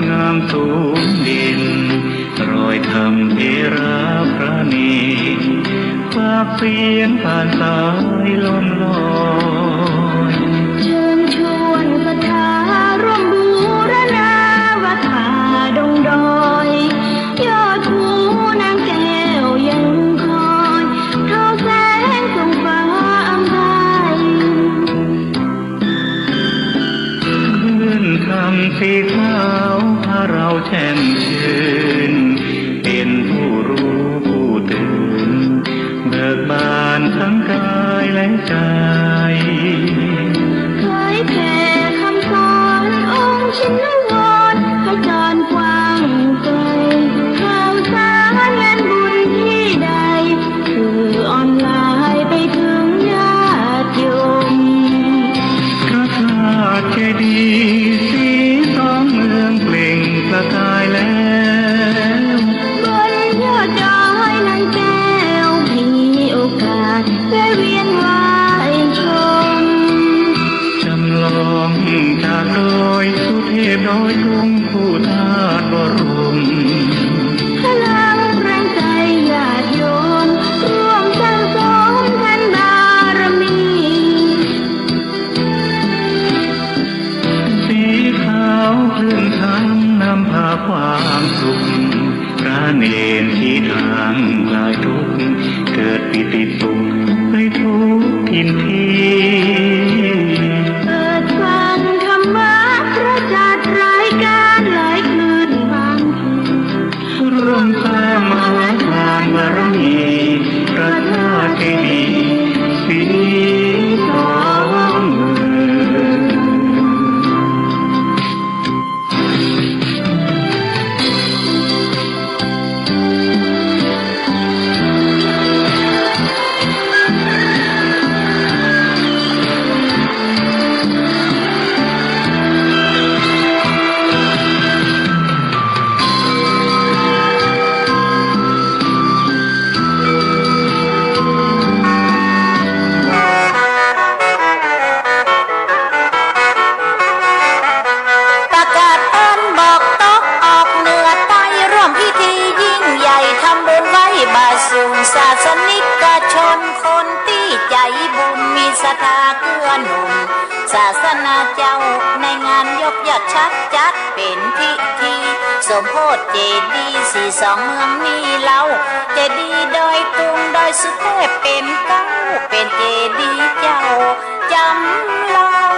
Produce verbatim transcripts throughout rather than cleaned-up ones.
งามสูงเด่น รอยธรรมเถระพระเณร ปากเสียงผ่านสายลมลอย เชิญชวนศรัทธาร่วมบูรณาวัดป่าดงดอย ยอดภูนางแก้วยังคอย เท่าแสงส่องฟ้าอำไพ คลื่นธรรมสีขาวพาเราแช่มชื่น เป็นผู้รู้ผู้ตื่น เบิกบานทั้งกายและใจ เผยแผ่คำสอนองค์ชินวร ขจรกว้างไกล ข่าวสารงานบุญที่ใด สื่อออนไลน์ไปถึงญาติโยม พระธาตุเจดีย์สีสองเมืองเปล่งประกายแล้ว บนยอดดอยนางแก้ว มีโอกาสแวะเวียนไหว้ชม จำลองจากดอยสุเทพดอยตุง พระธาตุบรม พลังแรงใจญาติโยม ร่วมสร้างสมทานบารมี สีขาวคลื่นธรรมนำพาความสุข พระเณรชี้ทางคลายทุกข์ เกิดปีติสุขไปทุกถิ่นที่ เปิดฟังธรรมะพระจัดรายการหลายคลื่นฟัง ร่วมสร้างมหาทานบารมี พระธาตุเจดีย์สีสองเมือง ประกาศตนบอกตกออกเหนือใต้ ร่วมพิธียิ่งใหญ่ทำบุญไหว้บาทสูง ศาสนิกชนคนตี้ใจ๋บุญ มีศรัทธาเกื้อหนุน ศาสนาเจ้าในงานยกยอดชัดจัดเป๋นพิธี สมโภชเจดีย์สีสองเมืองนี้เล่า เจดีย์ดอยตุงดอยสุเทพเป๋นเก๊า เป๋นเจดีย์เจ้าจำลอง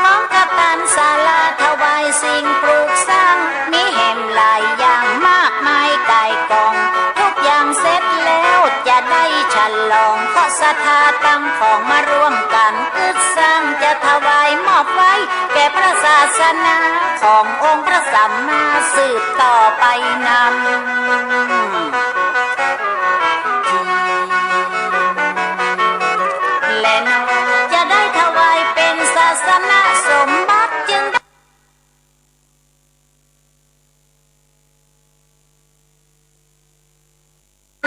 พร้อมกับตันศาลาถวายสิ่งปลูกสร้าง มีแหมหลายอย่างมากมายก่ายกอง ทุกอย่างเสร็จแล้วจะได้ฉลอง เพราะศรัทธาตั้งของมาร่วมกั๋น กึ๊ดสร้างจะถวายมอบไว้แก่พระศาสนา ขององค์พระสัมมาสืบต่อไปนำ และนอกจะได้ถวายเป๋นศาสนสมบัติ จึงได้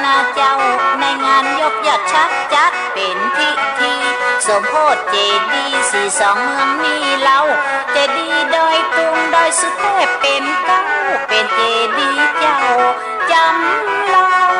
นาเจ้าในงานยกยอดชัดจัดเป๋นพิธี สมโภชเจดีย์สีสองเมืองนี้เล่า เจดีย์ดอยตุงดอยสุเทพเป๋นเก๊า เป๋นเจดีย์เจ้า จำลอง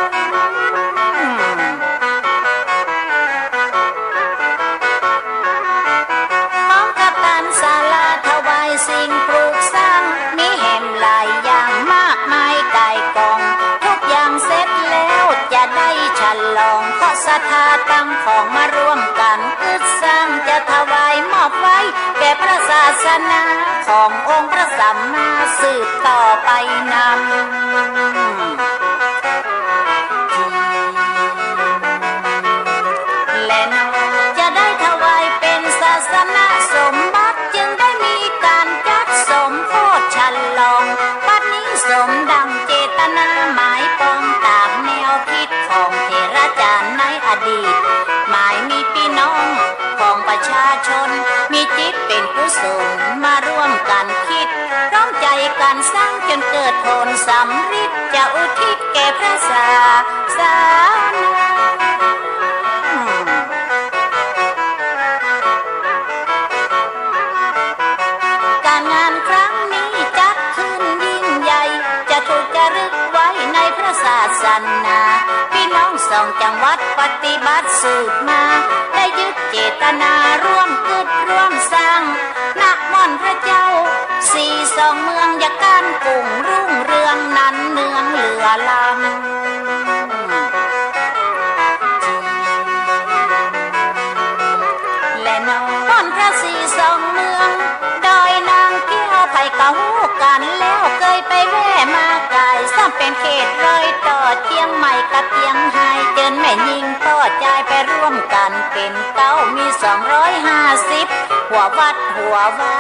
พร้อมกับตันศาลาถวายสิ่งปลูกสร้าง มีแหมหลายอย่างมากมายก่ายกอง ทุกอย่างเสร็จแล้วจะได้ฉลอง เพราะศรัทธาตั้งของมาร่วมกั๋น กึ๊ดสร้างจะถวายมอบไว้แก่พระศาสนา ขององค์พระสัมมาสืบต่อไปนำ และนอกจะได้ถวายเป๋นศาสนสมบัติ จึงได้มีก๋านจัดสมโภชฉลอง บัดนี้สมดังเจตนาหมายปอง ต๋ามแนวคิดของเถราจ๋ารย์ในอดีต หมายมีปี้น้อง ของประชาชน มีจิตเป๋นกุศลมาร่วมกั๋นคิด พร้อมใจ๋กั๋นสร้างจ๋นเกิดผลสำริด จะอุทิศแก่พระศาสนา นา ปี้น้องสองจังหวัดปฏิบัติสืบมา ได้ยึดเจตนาร่วมกึ๊ดร่วมสร้าง นะม่อนพระเจ้า สี่สองเมือง อย่าก้านกุ่งรุ่งเรือง นันเนืองเหลือล้ำ และน้องม่อนพระสี่สองเมือง ดอยนางแก้ว ใผก็ฮู้กั๋นแล้ว เกยไปแว่มากาย ซ้ำเป๋นเขตรอยต่อเจียงใหม่กับเจียงฮาย เจิญแม่ญิงป้อจายไปร่วมกั๋นเป๋นเก๊า มีสองร้อยห้าสิบ หัววัดหัววา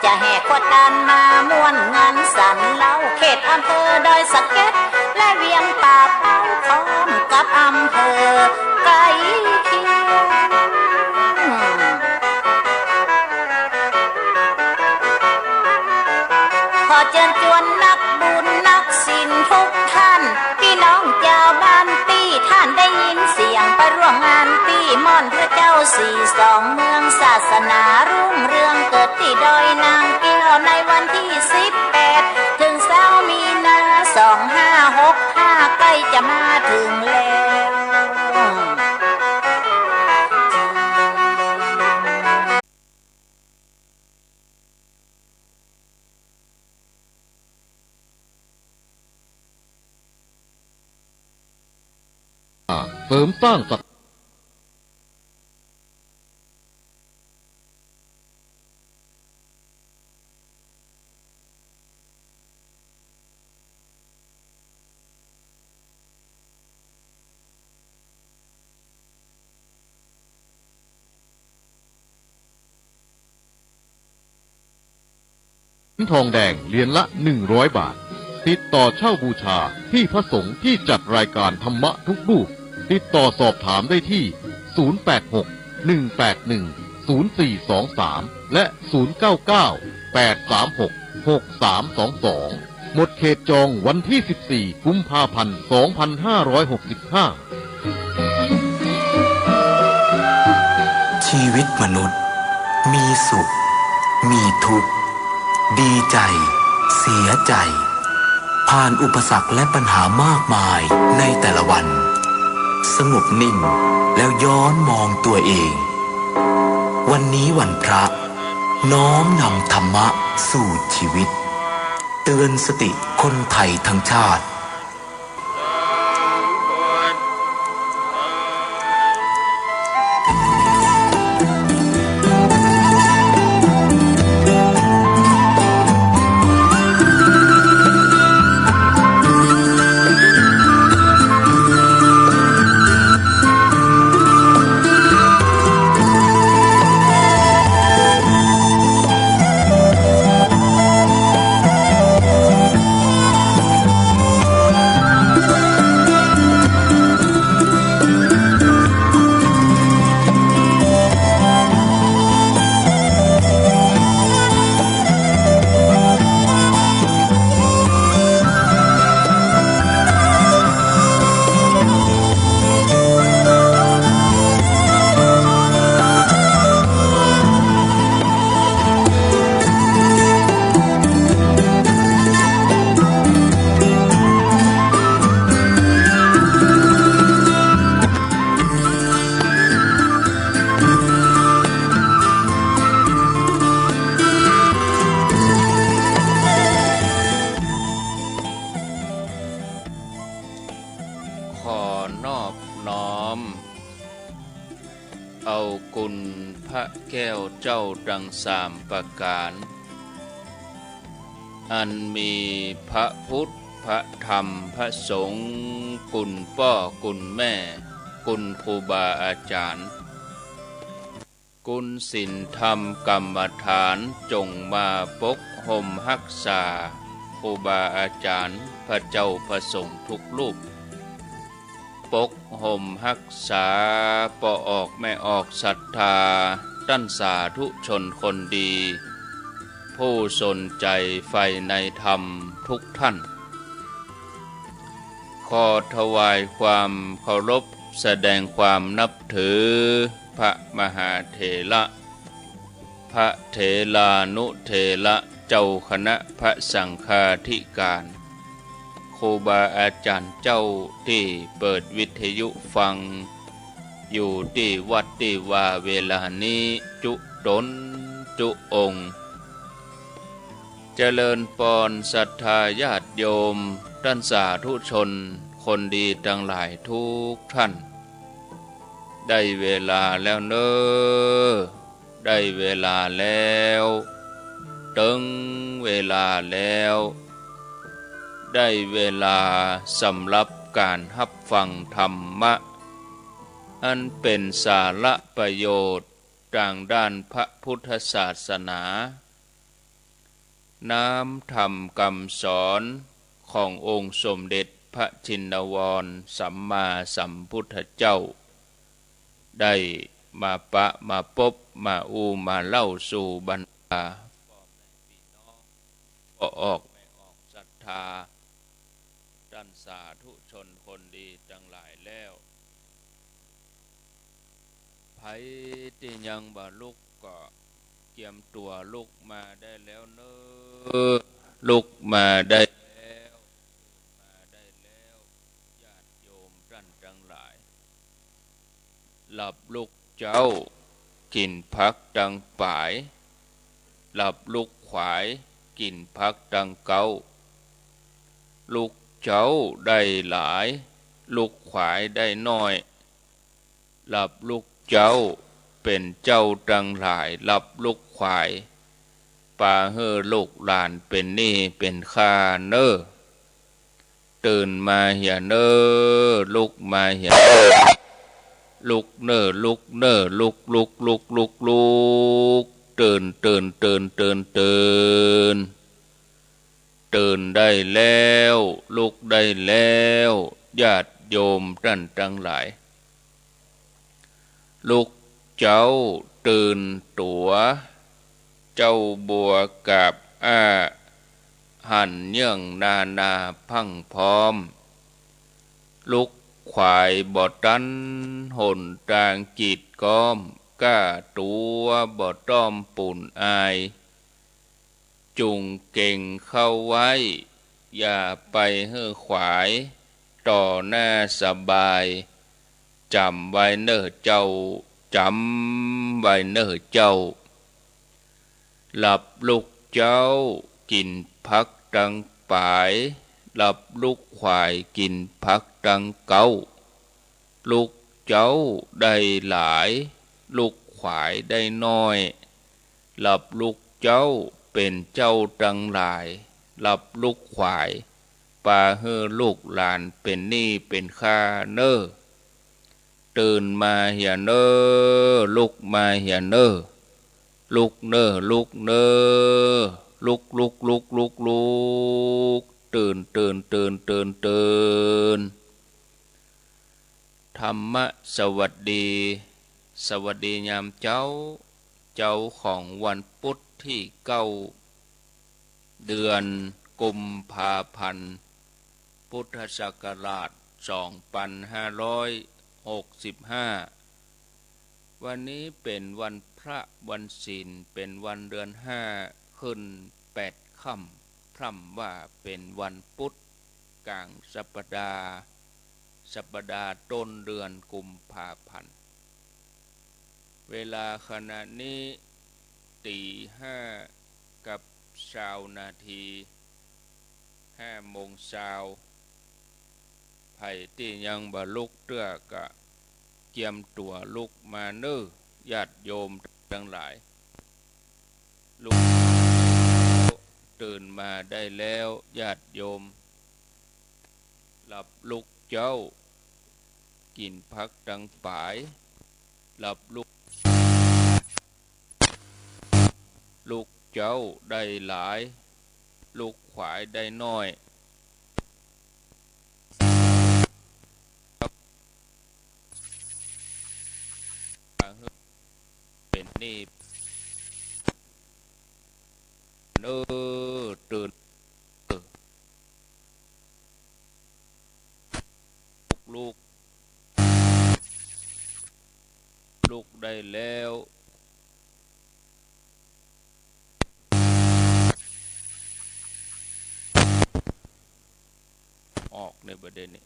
จะแห่ขวัญตานมาม่วนงานสันเล้า เขตอำเภอดอยสะเก็ด และเวียงป่าเป้า พร้อมกับอำเภอใกล้เคียง ขอเจิญจวนนักบุญนักศิลป์ทุกท่าน ปี้น้องจาวบ้านตี้ ท่านได้ยินเสียงไปร่วมงานตี้ม่อนพระเจ้าสี่สองเมือง ศาสนารุ่งเรืองเกิดตี้ดอยนางแก้ว ในวันตี้สิบแปด เถิงซาวมีนา สองห้าหกห้า ใก้จะมาเถิงแล้ว เสริมสร้างศัก ทองแดงเหรียญละหนึ่งร้อยบาท ติดต่อเช่าบูชาที่พระสงฆ์ที่จัดรายการธรรมะทุกรูป ติดต่อสอบถามได้ที่ ศูนย์แปดหก หนึ่งแปดหนึ่ง ศูนย์สี่สองสาม และ ศูนย์เก้าเก้า แปดสามหก หกสามสองสอง หมดเขตจองวันที่สิบสี่กุมภาพันธ์สองพันห้าร้อยหกสิบห้า ชีวิตมนุษย์มีสุข มีทุกข์ ดีใจ เสียใจ ผ่านอุปสรรคและปัญหามากมายในแต่ละวัน สงบนิ่งแล้วย้อนมองตัวเอง วันนี้วันพระ น้อมนำธรรมะสู่ชีวิต เตือนสติคนไทยทั้งชาติ ขอนอบน้อมเอาคุณพระแก้วเจ้าทั้งสามประก๋าน อันมีพระพุทธ พระธรรม พระสงฆ์ คุณป้อ คุณแม่ คุณครูบาอาจ๋ารย์ คุณศีลธรรมกรรมฐาน จงมาปกห่มฮักษาครูบาอาจ๋ารย์ พระเจ้าพระสงฆ์ทุกรูป ปกห่มฮักษาป้อออกแม่ออกศรัทธา ต้านสาธุชนคนดี ผู้สนใจ๋ใฝ่ในธรรมทุกท่าน ขอถวายความเคารพแสดงความนับถือพระมหาเถระ พระเถรานุเถระ เจ้าคณะพระสังฆาธิการ ข ครูบาอาจ๋ารย์เจ้าตี้เปิดวิทยุฟัง อยู่ตี้วัดตี้วาเวลานี้จุ๊ต๋นจุ๊องค์ เจริญปอนศรัทธาญาติโยม ต้านสาธุชนคนดีตังหลายทุกท่าน ได้เวลาแล้วเน่อ ได้เวลาแล้ว เติงเวลาแล้ว ได้เวลาสำหรับก๋านฮับฟังธรรมะ อันเป๋นสาระประโยชน์ตางด้านพระพุทธศาสนา น้ำธรรมกำสอนขององค์สมเด็จพระชินวรสัมมาสัมพุทธเจ้า ได้มาปะมาปบมาอู้มาเล่าสู่บรรดาป้อแม่ปี้น้อง ป้อออกแม่ออกศรัทธา ต้านสาธุชนคนดีตังหลายแล้ว ใผตี้ยังบ่ลุกก็เกียมตั๋วลุกมาได้แล้วเน่อ ลุกมาได้แล้ว มาได้แล้ว ญาติโยมต้านตังหลาย หลับลุกเจ๊า กิ๋นผักตังป๋าย หลับลุกขวาย กิ๋นผักตังเก๊า ลุกเจ๊าได้หลาย ลุกขวายได้น้อย หลับลุกเจ๊าเป๋นเจ้าตังหลาย หลับลุกขวาย ปาหื้อลูกหลานเป๋นหนี้เป๋นค่าเน่อ ตื่นมาเหียเน่อ ลุกมาเหียเน่อ ลุกเน่อ ลุกเน่อ ลุก ลุก ลุก ลุก ลุก ตื่น ตื่น ตื่น ตื่น ตื่น ตื่นได้แล้ว ลุกได้แล้ว ญาติโยมต้านตังหลาย ลุกเจ๊าตื่นตั๋ว เจ๊าบัวกาบอ้า หันเยื่องนานาพรั่งพร้อม ลุกขวายบ่ตัน หนตางกีดก๊อม ก้าตั๋วบ่ต้อมปูนอาย จุ่งเก๋งเข้าไว้ อย่าไปหื้อขวาย ต่อหน้าสบาย จ๋ำไว้เน่อเจ้า จ๋ำไว้เน่อเจ้า หลับลุกเจ๊า กิ๋นผักตังป๋าย หลับลุกขวาย กิ๋นผักตังเก๊า ลุกเจ๊าได้หลาย ลุกขวายได้น้อย หลับลุกเจ๊าเป๋นเจ้าตังหลาย หลับลุกขวาย ปาหื้อลูกหลานเป๋นหนี้เป๋นค่าเน่อ ตื่นมาเหียเน่อ ลุกมาเหียเน่อ ลุกเน่อ ลุกเน่อ ลุก ลุก ลุก ลุก ลุก ตื่น ตื่น ตื่น ตื่น ตื่น ธรรมะสวัสดี สวัสดียามเจ๊า เจ๊าของวันปุ๊ดตี้เก้า เดือนกุมภาพันธ์ พุทธศักราชสองปันห้าร้อยหกสิบห้า วันนี้เป๋นวันพระวันศีล เป๋นวันเดือนห้า ขึ้นแปดค่ำ พร่ำว่าเป๋นวันปุ๊ดก๋างสัปดาห์ สัปดาห์ต้นเดือนกุมภาพันธ์ เวลาขณะนี้ตี๋ห้ากับซาวนาที ห้าโมงซาว ใผตี้ยังบ่ลุกเตื้อกะ เกียมตั๋วลุกมาเน่อ ญาติโยมตังหลาย ลุก ตื่นมาได้แล้ว ญาติโยม หลับลุกเจ๊า กิ๋นผักตังป๋าย หลับลุก ลุกเจ๊าได้หลาย ลุกขวายได้น้อย เป๋นหนี้เน่อ ตื่น ลุก ลุกได้แล้ว ออกนี่ บ่าเดี่ยวนี้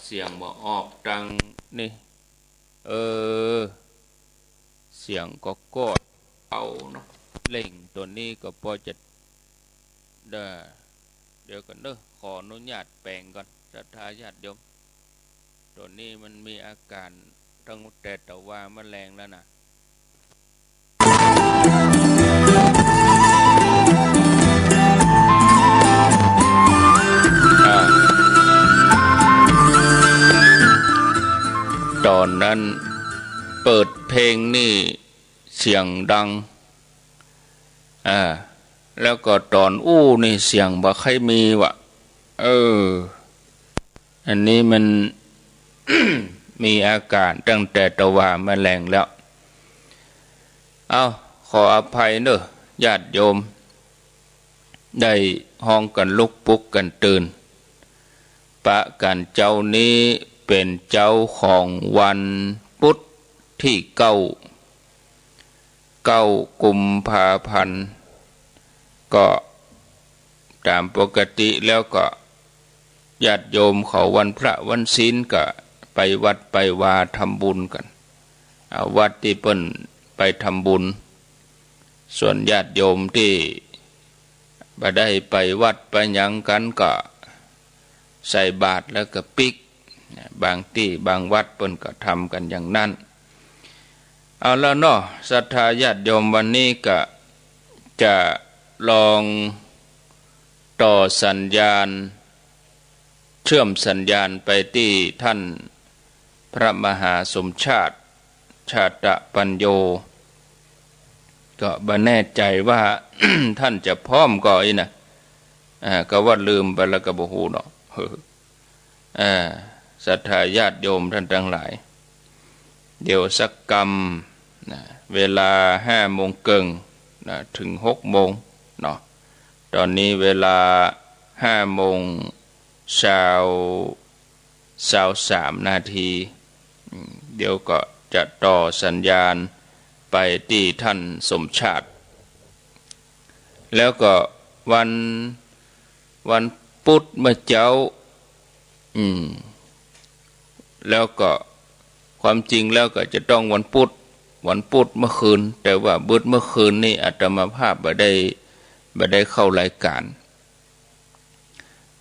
เสียงบ่ออกตังนี่ เออ เสียงก็กดเอาเนาะ เล่งตั๋วนี้ก็ปอจะ เดี๋ยว เดี๋ยวก่อนเนาะ ขออนุญาตแป๋งก่อน ศรัทธาญาติโยม ตั๋วนี้มันมีอาก๋านตั้งแต่ตะวาแมลงแล้วนะ อ่า ต๋อนนั้นเปิดเพลงนี่เสียงดัง อ่า แล้วก็ต๋อนอู้นี่เสียงบ่ใค่มีวะ เออ อันนี้มัน มีอาก๋านตั้งแต่ตะวาแมลงแล้ว เอ้า ขออภัยเนาะ ญาติโยม ได้ฮ้องกั๋นลุกปลุกกั๋นตื่น ปะกั๋นเจ๊านี้เป๋นเจ๊าของวันปุ๊ดตี้เก้า เก้ากุมภาพันธ์ ก็ต๋ามปกติแล้วก็ญาติโยมเขาวันพระวันศีลก็ไปวัดไปวาทำบุญกั๋น อ่า วัดตี้เปิ้นไปทำบุญ ส่วนญาติโยมตี้บ่ได้ไปวัดไปหยังกั๋นก็ใส่บาตรแล้วก็ปิ๊ก บางตี้บางวัดเปิ้นก็ทำกั๋นอย่างนั้น เอาละเนาะ ศรัทธาญาติโยม วันนี้ก็จะลองต่อสัญญาณ เชื่อมสัญญาณไปตี้ท่านพระมหาสมชาติ ชาตปัญโญ ก็บ่แน่ใจ๋ว่า ท่านจะพร้อมก่ออี้นะ อ่า ก็ว่าลืมไปแล้วก็บ่ฮู้เนาะ อ่า ศรัทธาญาติโยมท่านตังหลาย เดี๋ยวสักกำนะ เวลาห้าโมงเกิ่งนะ เถิงหกโมงเนาะ ต๋อนนี้เวลาห้าโมงซาว ซาวสามนาที อืม เดี๋ยวก็จะต่อสัญญาณไปตี้ท่านสมชาติ แล้วก็วัน วันปุ๊ดเมื่อเจ๊า อืม แล้วก็ความจริงแล้วก็จะต้องวันปุ๊ด วันปุ๊ดเมื่อคืน แต่ว่าบึดเมื่อคืนนี่อาตมาภาพบ่ได้ บ่ได้เข้ารายการ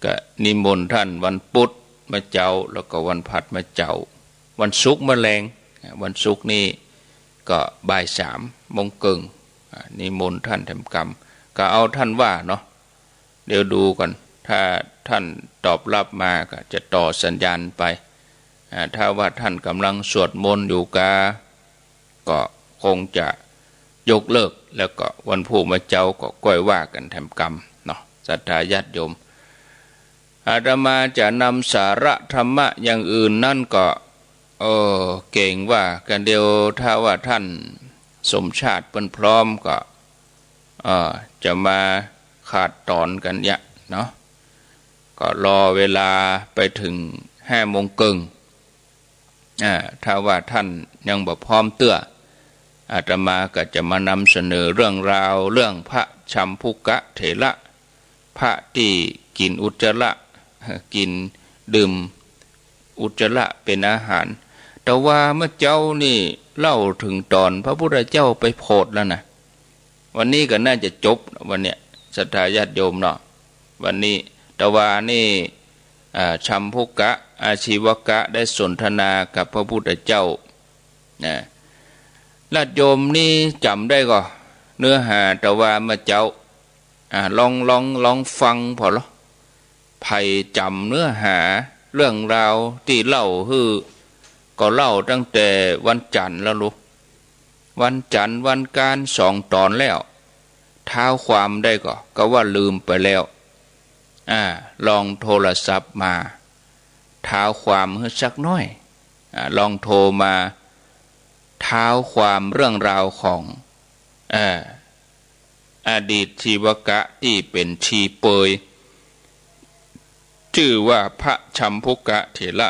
ก็นิมนต์ท่านวันปุ๊ดเมื่อเจ๊า แล้วก็วันพฤหัสเมื่อเจ๊า วันศุกร์เมื่อแลง อ่า วันศุกร์นี่ก็บ่ายสามโมงเกิ่ง อ่า นิมนต์ท่านแถมกำ ก็เอาท่านว่าเนาะ เดี๋ยวดูก่อน ถ้าท่านตอบรับมาก็จะต่อสัญญาณไป อ่า ถ้าว่าท่านกำลังสวดมนต์อยู่กา ก็คงจะยกเลิก แล้วก็วันพูกเมื่อเจ๊าก็ก้อยว่ากั๋นแถมกำเนาะ ศรัทธาญาติโยม อาตมาจะนำสาระธรรมะอย่างอื่นนั้นก็ เออ เกรงว่ากั๋นเดียว ถ้าว่าท่านสมชาติเปิ้นพร้อมก็ เออ จะมาขาดต๋อนกั๋นเยียะเนาะ ก็รอเวลาไปเถิงห้าโมงเกิ่ง อ่า ถ้าว่าท่านยังบ่พร้อมเตื้อ อาตมาก็จะมานำเสนอเรื่องราวเรื่องพระชัมภุกะเถระ พระตี้กิ๋นอุจจาระ กิ๋นดื่มอุจจาระเป๋นอาหาร แต่ว่าเมื่อเจ๊านี่เล่าเถิงต๋อนพระพุทธเจ้าไปโผดแล้วนะ วันนี้ก็น่าจะจบ วันเนี้ย ศรัทธาญาติโยมเนาะ วันนี้ แต่ว่านี่ อ่า ชัมภุกะ อาชีวกะ ได้สนทนากับพระพุทธเจ้า นะ ญาติโยมนี่จ๋ำได้ก่อ เนื้อหาตะวาเมื่อเจ๊า อ่า ลอง ลอง ลองฟังผ่อลอ ใผจ๋ำเนื้อหาเรื่องราวตี้เล่าหื้อ ก็เล่าตั้งแต่วันจั๋นทร์แล้วลูก วันจั๋นทร์วันอังคารสองต๋อนแล้ว เท้าความได้ก่อ ก็ว่าลืมไปแล้ว อ่า ลองโทรศัพท์มา เท้าความหื้อสักหน้อย อ่า ลองโทรมา เท้าความเรื่องราวของ เอ่อ อดีตชีวกะตี้เป๋นชีเปย จื้อว่าพระชัมภุกะเถระ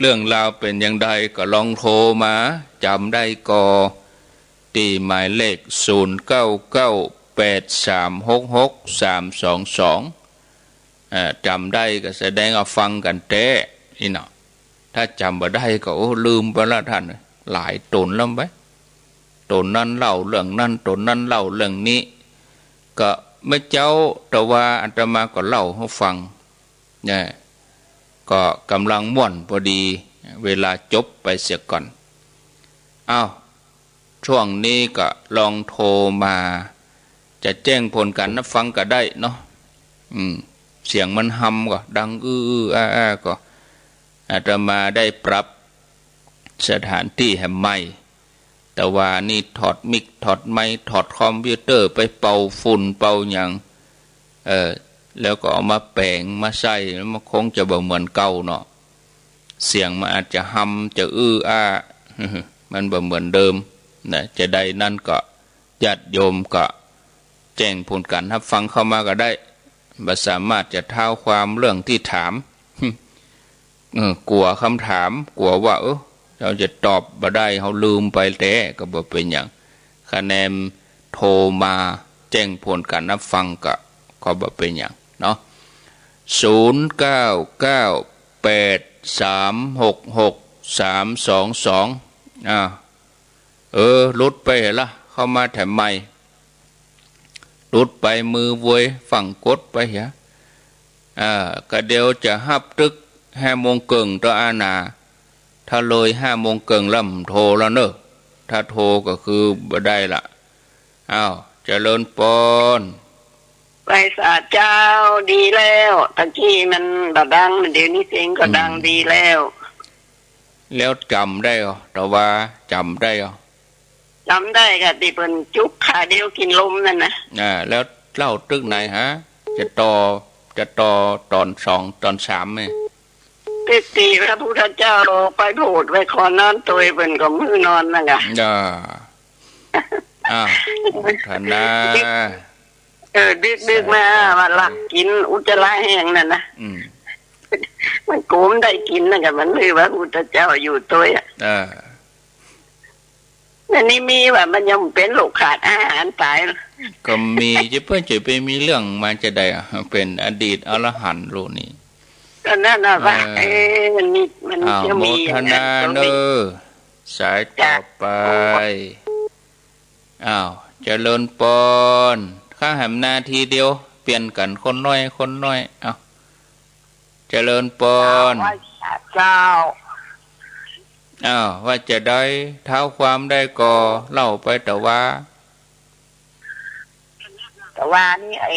เรื่องราวเป๋นอย่างใดก็ลองโทรมา จ๋ำได้ก่อ ตี้หมายเลข ศูนย์เก้าเก้า แปดสามหกหก สามสองสอง เอ่อ จ๋ำได้ก็แสดงว่าฟังกั๋นแต๊ อี้เนาะ ถ้าจ๋ำบ่ได้ก็ โอ้ ลืมไปแล้วต้าน หลายต๋นแล้วไป ต๋นนั้นเล่าเรื่องนั้น ต๋นนั้นเล่าเรื่องนี้ ก็เมื่อเจ๊าตะวาอาตมาก็เล่าหื้อฟัง เนี่ย ก็ก่ำลังม่วนพอดี เวลาจบไปเสียก่อน อ้าว ช่วงนี้ก็ลองโทรมา จะแจ้งผลก๋านฮับฟังก็ได้เนาะ อืม เสียงมันฮำก่อ ดังอื้อๆ อ้าๆ ก่อ อาตมาได้ปรับสถานตี้แหมใหม่ ตะวานี่ถอดมิก ถอดไมค์ ถอดคอมพิวเตอร์ ไปเป่าฝุ่นเป่าหยัง เออ แล้วก็เอามาแป๋งมาใส่ แล้วมันคงจะบ่เหมือนเก่าเนาะ เสียงมันอาจจะฮำ จะอื้ออ้า มันบ่เหมือนเดิมนะ จะใดนั้นก็ ญาติโยมก็แจ้งผลก๋านฮับฟังเข้ามาก็ได้ บ่สามารถจะท้าวความเรื่องตี้ถาม เออ กั๋วกำถาม กั๋วว่า เออ เฮาจะตอบบ่ได้ เฮาลืมไปแต๊ ก็บ่เป๋นหยัง คะแนนโทรมาแจ้งผลก๋านฮับฟังก็ ก็บ่เป๋นหยังเนาะ ศูนย์เก้าเก้าแปดสามหกหกสามสองสอง อ่า เออ หลุดไปเหรอ เข้ามาแถมใหม่ หลุดไป มือเวย ฟั่งกดไปเหรอ อ่า ก็เดี๋ยวจะฮับตึกห้าโมงเกิ่งต่ออานา ถ้าเลยห้าโมงเกิ่งแล้วบ่โทรแล้วเนอะ ถ้าโทรก็คือบ่ได้ละ อ้าว เจริญปอน ไหว้สาเจ้า ดีแล้ว ตะกี้มันบ่ดัง เดี๋ยวนี้เสียงก็ดัง อืม ดีแล้ว แล้วจ๋ำได้ก่อ ตะวาจ๋ำได้ก่อ จ๋ำได้ค่ะ ตี้เปิ้นจุกขาเดียวกิ๋นลมนั่นนะ อ่า แล้วเล่าตึกไหนฮะ จะต่อ จะต่อต๋อนสอง ต๋อนสามเนี่ย ตึกตี้พระพุทธเจ้าไปโผดไว้ขอนอนตวย เปิ้นก็บ่หื้อนอนนั่นกะ อ่า อ้าว โมทนา เออ ดึกๆ มา สาธุ ว่าลักกิ๋นอุจจาระแห้งนั่นนะ อืม มันโกมได้กิ๋นนั่นกะ มันเลยว่าพุทธเจ้าอยู่ตวยอะ เออ อันนี้มีว่ามันยังเป๋นโรคขาดอาหารต๋าย ก็มี จะเปิ้นจะไปมีเรื่องมาจะใดอะ เป๋นอดีตอรหันต์โลกนี้ ก็นั่นน่ะว่า เออ เอ๊ะ มันมี มัน อ้าว จะมีอย่างนั้น โมทนา ก็มี เนอะ สายต่อไป จ้ะ อ้าว เจริญปอน ข้าแหมนาทีเดียว เปลี่ยนกั๋นคนน้อย คนน้อย อ้าว เจริญปอน เจ้า ไหว้สาเจ้า อ้าว ว่าจะใด ท้าวความได้ก่อ เล่าไปตะวา ตะวานี่ไอ้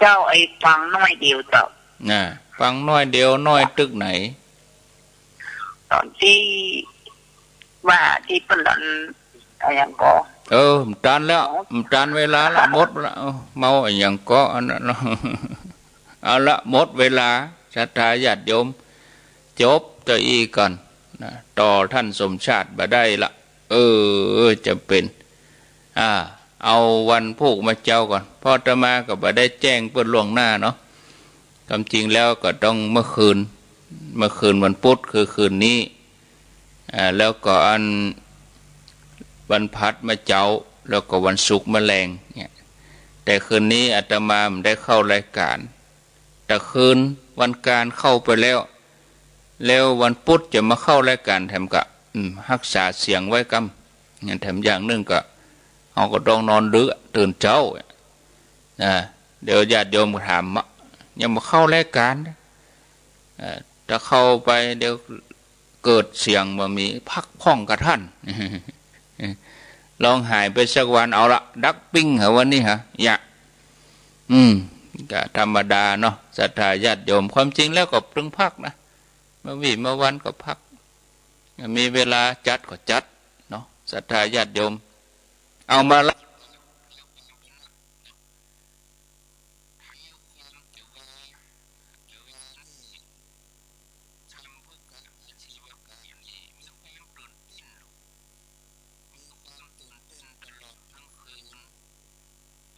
เจ้า ไอ้ฟังน้อยเดียวเจ้า น่ะ ฟังน้อยเดียว น้อยตึกไหน ต๋อนตี้ว่าตี้เปิ้นหลอน อะหยังก่อ เออ บ่ตันแล้ว บ่ตันเวลาละ หมดละ เออ เมาอะหยังก่ออันนั้น เอาละ หมดเวลา ศรัทธาญาติโยม จบเต้าอี้ก่อนนะ ต่อต้านสมชาติบ่ได้ละ เออ จ๋ำเป๋น อ่า เอาวันพูกมาเจ๊าก่อน เพราะอาตมาก็บ่ได้แจ้งเปิ้นล่วงหน้าเนาะ ความจริงแล้วก็ต้องเมื่อคืน เมื่อคืนวันพุธคือคืนนี้ อ่า แล้วก็อันวันพฤหัสมาเจ๊า แล้วก็วันศุกร์มาแลงเนี่ย แต่คืนนี้อาตมาบ่ได้เข้ารายก๋าน แต่คืนวันก๋านเข้าไปแล้ว แล้ววันพุธจะมาเข้ารายก๋านแถมกะ อืม ฮักษาเสียงไว้กำ แถมอย่างนึ่งก็ เฮาก็ต้องนอนดึก ตื่นเจ๊า อ่า เดี๋ยวญาติโยมก็ถาม ยังบ่เข้ารายก๋าน เอ่อ ถ้าเข้าไปเดี๋ยวเกิดเสียงบ่มี พักพ่องกะต้าน ลองหายไปสักวัน เอาละ ดักปิ้งเหรอวันนี้ฮะ อย่า อืม ก็ธรรมดาเนาะ ศรัทธาญาติโยม ความจริงแล้วก็ตึงพักนะ เมื่อวี้เมื่อวันก็พัก มีเวลาจัดก็จัดเนาะ ศรัทธาญาติโยม เอามาละ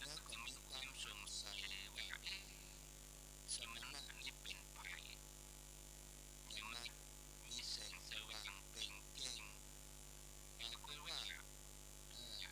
แล้วก็มีความสงสัยว่า เอ๊ะ สมณะนี่เป๋นใผ ยังมามีแสงสว่างเปล่งแจ้ง ปรากฏว่า เอ่อ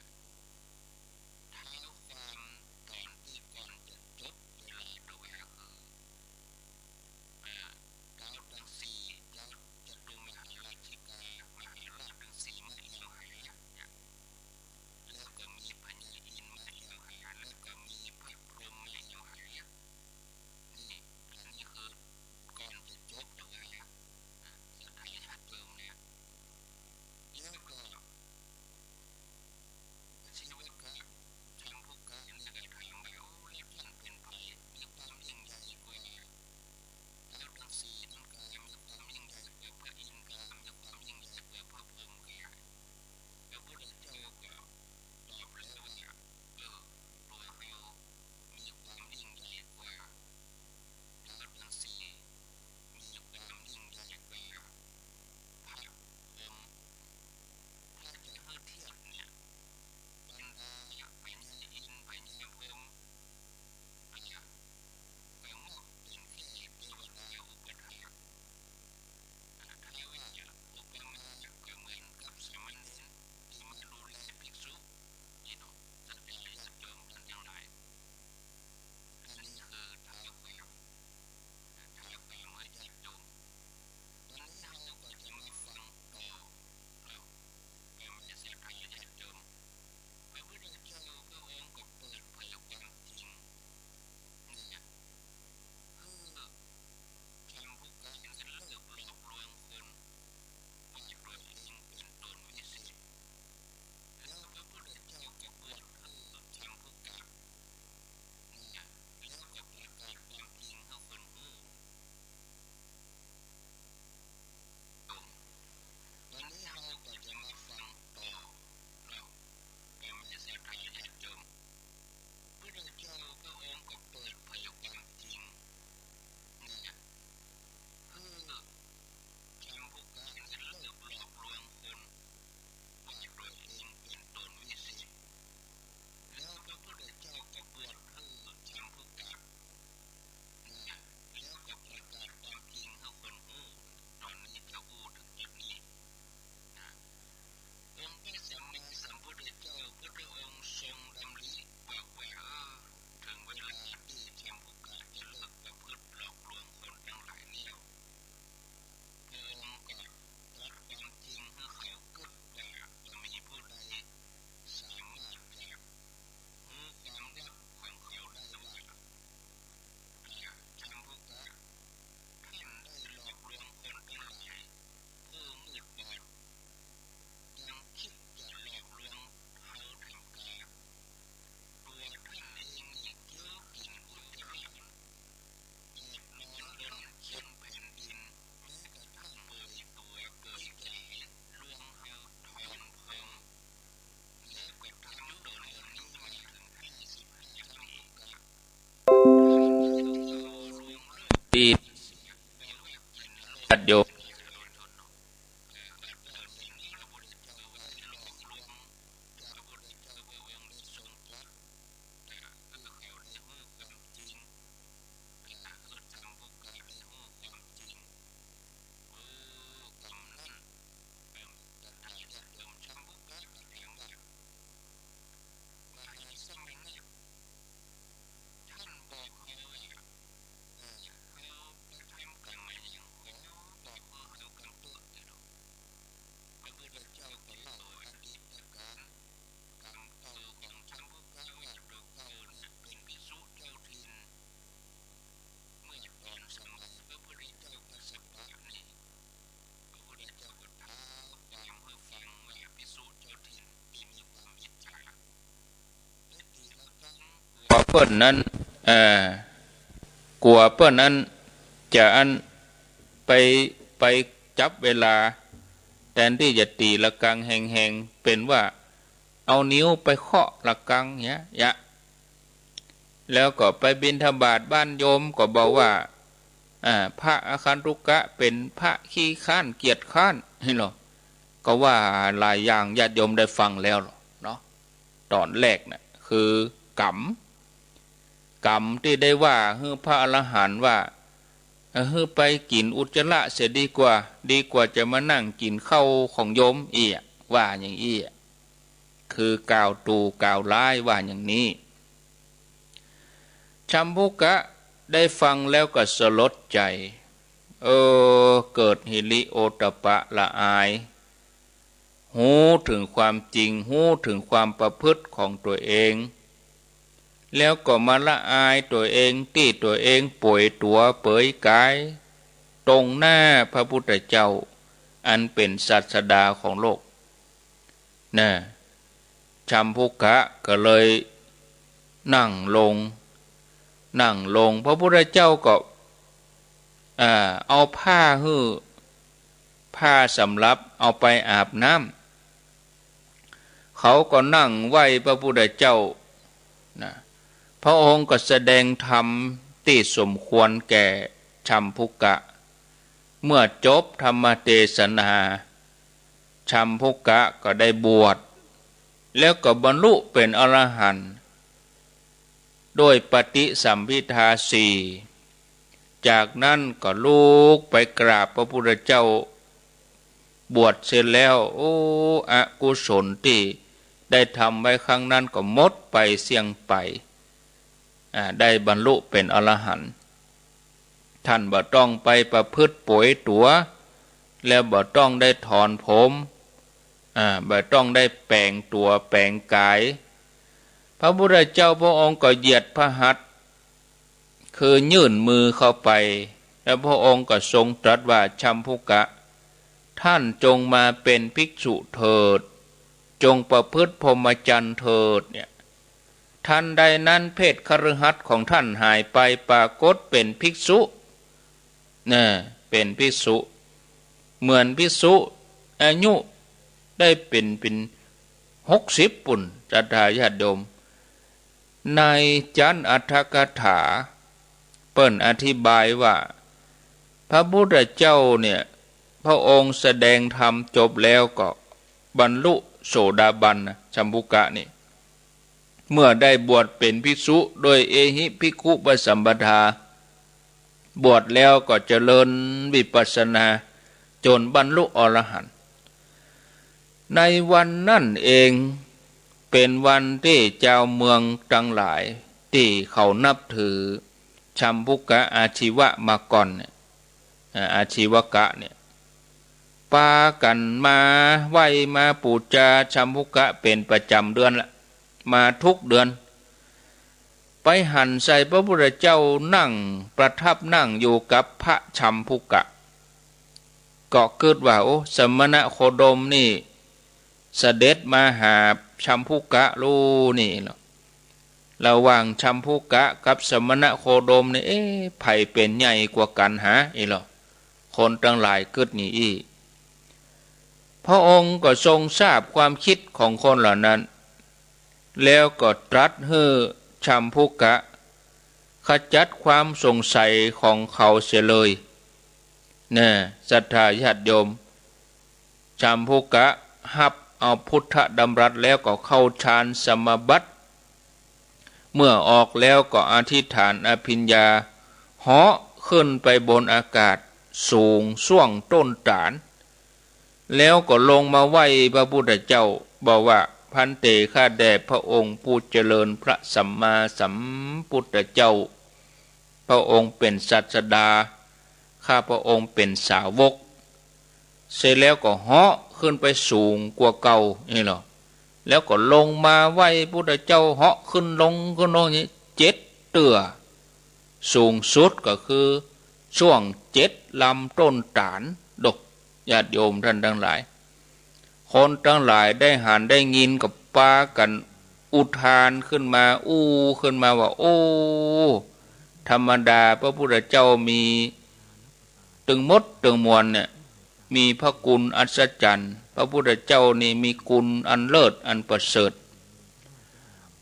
เปิ้นนั้น เอ่อ กั๋วเปิ้นนั้นจะอันไป ไปจับเวลา แตนตี้จะตี๋ระฆังแฮงๆ เป๋นว่าเอานิ้วไปเคาะระฆังเหีย เหีย แล้วก็ไปบิณฑบาตบ้านโยมก็บอกว่า อ่า พระอาคันตุกะเป๋นพระขี้คร้านเกียจคร้าน นี่ลอ ก็ว่าหลายอย่างญาติโยมได้ฟังแล้วลอเนาะ ต๋อนแรกน่ะ คือกรรม กรรมตี้ได้ว่าหื้อพระอรหันต์ว่า หื้อไปกิ๋นอุจจาระเสียดีกว่า ดีกว่าจะมานั่งกิ๋นข้าวของโยมอี้ ว่าอย่างอี้ คือกล่าวตู่กล่าวร้ายว่าอย่างนี้ ชัมภุกะได้ฟังแล้วก็สลดใจ๋ เออ เกิดหิริโอตตัปปะละอาย ฮู้เถิงความจริง ฮู้เถิงความประพฤติของตั๋วเอง แล้วก็มาละอายตั๋วเองตี้ตั๋วเองโปยตั๋วเปยก๋าย ตรงหน้าพระพุทธเจ้า อันเป๋นศาสดาของโลก น่ะ ชัมภุกะก็เลยนั่งลง นั่งลง พระพุทธเจ้าก็ อ่า เอาผ้าหื้อ ผ้าสำหรับเอาไปอาบน้ำ เขาก็นั่งไหว้พระพุทธเจ้า น่ะ พระองค์ก็แสดงธรรมตี้สมควรแก่ชัมภุกะ เมื่อจบธรรมเตสนา ชัมภุกะก็ได้บวช แล้วก็บรรลุเป๋นอรหันต์ ด้วยปฏิสัมภิทาสี่ จากนั้นก็ลุกไปกราบพระพุทธเจ้า บวชเสร็จแล้ว โอ้ อกุศลตี้ได้ทำไว้ครั้งนั้นก็หมดไปเสี้ยงไป อ่า ได้บรรลุเป๋นอรหันต์ ท่านบ่ต้องไปประพฤติโปยตั๋ว แล้วบ่ต้องได้ถอนผม อ่า บ่ต้องได้แป๋งตั๋วแป๋งก๋าย พระพุทธเจ้าพระองค์ก็เหยียดพระหัตถ์ คือยื่นมือเข้าไป แล้วพระองค์ก็ทรงตรัสว่า ชัมภุกะ ท่านจงมาเป๋นภิกษุเถิด จงประพฤติพรหมจรรย์เถิด เนี่ย ทันใดนั้นเพศคฤหัสถ์ของท่านหายไป ปรากฏเป๋นภิกษุ น่ะ เป๋นภิกษุ เหมือนภิกษุ อายุได้เป๋น เป๋นหกสิบปู้น ศรัทธาญาติโยม ในจันทร์อัฏฐกถา เปิ้นอธิบายว่า พระพุทธเจ้าเนี่ย พระองค์แสดงธรรมจบแล้วก็บรรลุโสดาบันนะ ชัมภุกะนี่ เมื่อได้บวชเป๋นภิกษุโดยเอหิภิกขุปสัมปทา บวชแล้วก็เจริญวิปัสสนา จ๋นบรรลุอรหันต์ ในวันนั้นเอง เป๋นวันตี้จาวเมืองตังหลายตี้เขานับถือชัมภุกะอาชีวะมาก่อนเนี่ย อ่า อาชีวกะเนี่ย ปากั๋นมาไหว้มาปู๋จาชัมภุกะเป๋นประจ๋ำเดือนละ มากู้เดือน ไปหันใส่พระพุทธเจ้านั่งประทับนั่งอยู่กับพระชัมภุกะ ก็กึ๊ดว่า โอ้ สมณะโคดมนี่เสด็จมาหาชัมภุกะลูนี่ลอ ระหว่างชัมภุกะกับสมณะโคดมนี่ เอ๊ะ ใผเป๋นใหญ่กว่ากั๋นหา อี้ลอ คนตังหลายกึ๊ดอย่างอี้ พระองค์ก็ทรงทราบความคิดของคนเหล่านั้น แล้วก็ตรัสหื้อชัมภุกะขจัดความสงสัยของเขาเสียเลย แน่ ศรัทธาญาติโยม ชัมภุกะฮับเอาพุทธดำรัสแล้วก็เข้าฌานสมาบัติ เมื่อออกแล้วก็อธิษฐานอภิญญา เหาะขึ้นไปบนอากาศสูงส่วงต้นตาล แล้วก็ลงมาไหว้พระพุทธเจ้า บอกว่า ภันเต ข้าแต่พระองค์ผู้เจริญพระสัมมาสัมพุทธเจ้า พระองค์เป๋นศาสดา ข้าพระองค์เป๋นสาวก เสร็จแล้วก็เหาะขึ้นไปสูงกว่าเก่านี่ลอ แล้วก็ลงมาไหว้พุทธเจ้า เหาะขึ้นลงขึ้นลงนี่เจ็ดเตื้อ สูงสุดก็คือส่วงเจ็ดลำต้นตาล ดอก ญาติโยมท่านตังหลาย คนตังหลายได้หันได้ยินก็ปากั๋น อุทานขึ้นมา อู้ขึ้นมาว่า โอ้ ธรรมดาพระพุทธเจ้ามีตึงหมดตึงมวลเนี่ย มีพระคุณอัศจรรย์ พระพุทธเจ้านี่มีคุณอันเลิศอันประเสริฐ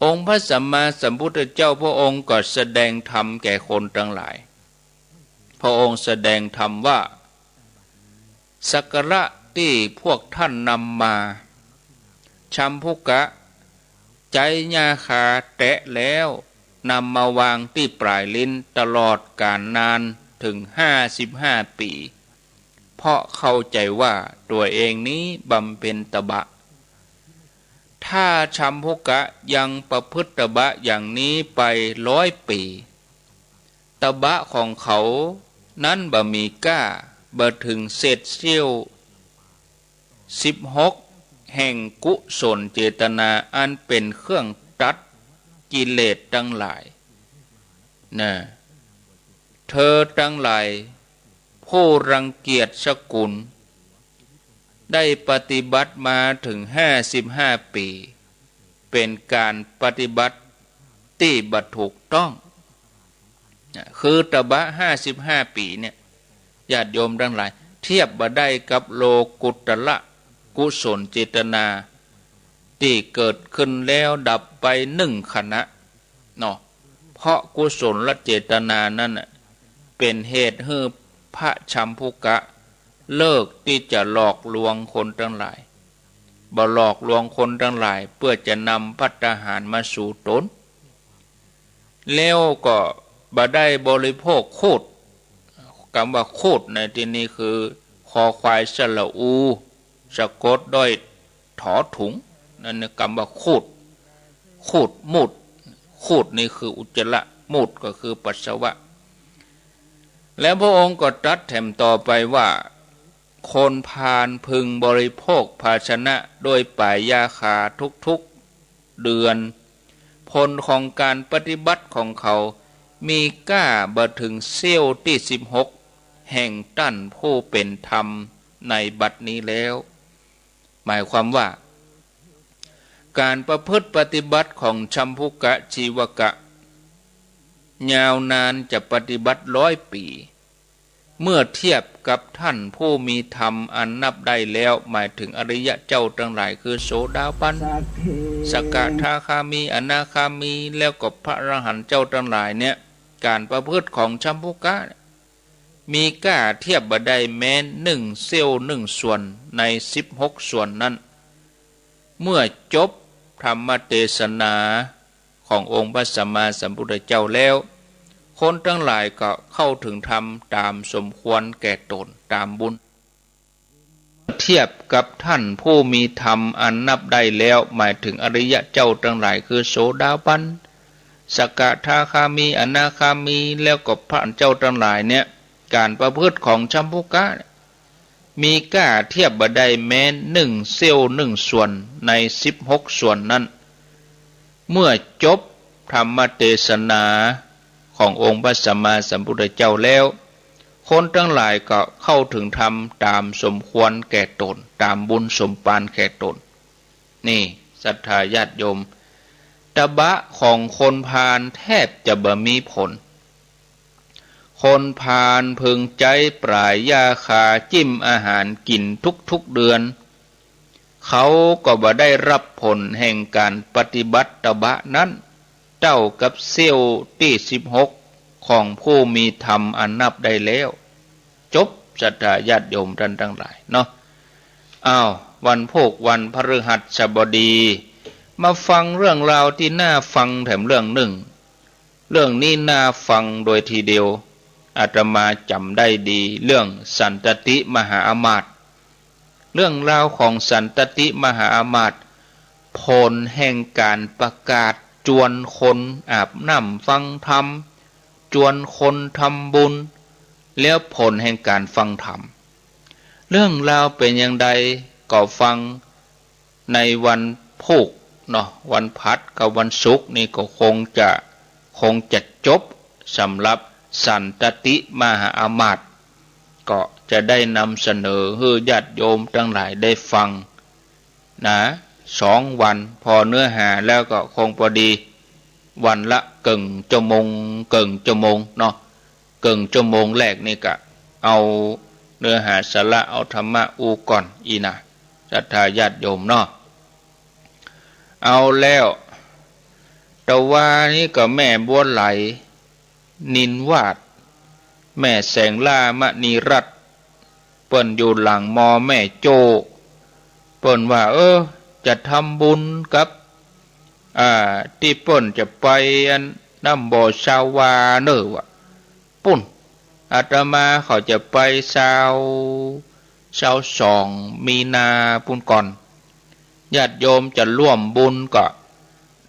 องค์พระสัมมาสัมพุทธเจ้าพระองค์ก็แสดงธรรมแก่คนตังหลาย พระองค์แสดงธรรมว่า สักการะตี้พวกต้านนำมา ชัมภุกะ ใจ๊หญ้าคาแตะแล้ว นำมาวางตี้ป๋ายลิ้นตลอดก๋าลนานเถิงห้าสิบห้าปี๋ เพราะเข้าใจ๋ว่าตั๋วเองนี้บำเพ็ญตบะ ถ้าชัมภุกะยังประพฤติตบะอย่างนี้ไปร้อยปี๋ ตบะของเขานั้นบ่มีก้า บ่เถิงเศษเสี้ยวสิบหกแห่งกุศลเจตนาอันเป๋นเครื่องตัดกิเลสตังหลาย นะ เธอตังหลายผู้รังเกียจสกุล ได้ปฏิบัติมาเถิงห้าสิบห้าปี๋ เป๋นก๋านปฏิบัติตี้บ่ถูกต้อง นะ คือตบะห้าสิบห้าปี๋เนี่ย ญาติโยมตังหลาย เทียบบ่ได้กับโลกุตตระกุศลเจตนา ตี้เกิดขึ้นแล้วดับไปนึ่งขณะ เนาะ เพราะกุศลเจตนานั้นน่ะ เป๋นเหตุหื้อพระชัมภุกะเลิกตี้จะหลอกลวงคนตังหลาย บ่หลอกลวงคนตังหลายเปื้อจะนำภัตตาหารมาสู่ต๋น แล้วก็บ่ได้บริโภคคูด กำว่าคูดในตี้นี้คือ คอควายสระอู สะกดด้วย ถอถุง นั้นนะ กำว่าคูด คูด มูตร คูดนี่คืออุจจาระ มูตรก็คือปัสสาวะ แล้วพระองค์ก็ตรัสแถมต่อไปว่า คนพาลพึงบริโภคภาชนะโดยป๋ายหญ้าคาทุกๆเดือน ผลของก๋านปฏิบัติของเขา มีก้าบ่เถิงเสี้ยวตี้สิบหกแห่งต้านผู้เป๋นธรรมในบัดนี้แล้ว หมายความว่า ก๋านประพฤติปฏิบัติของชัมภุกะชีวกะ ยาวนานจะปฏิบัติร้อยปี๋ เมื่อเทียบกับต้านผู้มีธรรมอันนับได้แล้ว หมายเถิงอริยะเจ้าตังหลาย คือโสดาปัน สกทาคามี อนาคามี แล้วก็พระอรหันต์เจ้าตังหลายเนี่ย ก๋านประพฤติของชัมภุกะ มีก้าเทียบบ่ได้แม้นนึ่งเสี้ยวนึ่งส่วนในสิบหกส่วนนั้น เมื่อจบธรรมเตสนาขององค์พระสัมมาสัมพุทธเจ้าแล้ว คนตังหลายก็เข้าเถิงธรรมต๋ามสมควรแก่ต๋นต๋ามบุญ เทียบกับต้านผู้มีธรรมอันนับได้แล้ว หมายเถิงอริยะเจ้าตังหลาย คือโสดาปัน สกทาคามี อนาคามี แล้วก็พระเจ้าตังหลายเนี่ย ก๋านประพฤติของชัมภุกะ มีก้าเทียบบ่ได้แม้นนึ่งเสี้ยวนึ่งส่วนในสิบหกส่วนนั้น เมื่อจบธรรมเตสนาขององค์พระสัมมาสัมพุทธเจ้าแล้ว คนตังหลายก็เข้าเถิงธรรมต๋ามสมควรแก่ต๋น ต๋ามบุญสมปานแก่ต๋น นี่ศรัทธาญาติโยม ตบะของคนพาลแทบจะบ่มีผล คนพาลพึงใจ๊ป๋ายหญ้าคาจิ้มอาหารกิ๋นทุกๆเดือน เขาก็บ่ได้ฮับผลแห่งก๋านปฏิบัติตบะนั้น เต้ากับเสี้ยวตี้สิบหกของผู้มีธรรมอันนับได้แล้ว จบ ศรัทธาญาติโยมต้านตังหลายเนาะ อ้าว วันพูกวันพฤหัสบดี มาฟังเรื่องราวตี้น่าฟังแถมเรื่องนึ่ง เรื่องนี้น่าฟังโดยทีเดียว อาตมาจ๋ำได้ดี เรื่องสันตติมหาอำมาตย์ เรื่องราวของสันตติมหาอำมาตย์ ผลแห่งก๋านประกาศจวนคนอาบน้ำฟังธรรม จวนคนทำบุญ แล้วผลแห่งก๋านฟังธรรม เรื่องราวเป๋นอย่างใดก็ฟังในวันพูกเนาะ วันพฤหัสกับวันศุกร์นี่ก็คงจะ คงจะจบสำหรับสันตติมหาอำมาตย์ ก็จะได้นำเสนอหื้อญาติโยมตังหลายได้ฟังนะ สองวัน ผ่อเนื้อหาแล้วก็คงปอดี วันละเกิ่งชั่วโมง เกิ่งชั่วโมงเนาะ เกิ่งชั่วโมงแรกนี่ก็เอาเนื้อหาสาระ เอาธรรมะอู้ก่อน อี้นะ ศรัทธาญาติโยมเนาะ เอาแล้ว ตะวานี้ก็แม่บัวไหล นินวาด แม่แสงล่ามณีรัตน์ เปิ้นอยู่หลังมอแม่โจ้ เปิ้นว่า เออ จะทำบุญกับ อ่า ตี้เปิ้นจะไปอันน้ำบ่อซาวาเน่อ ว่า ปู้น อาตมาเขาจะไปซาว ซาวสองมีนาปู้นก่อน ญาติโยมจะร่วมบุญก็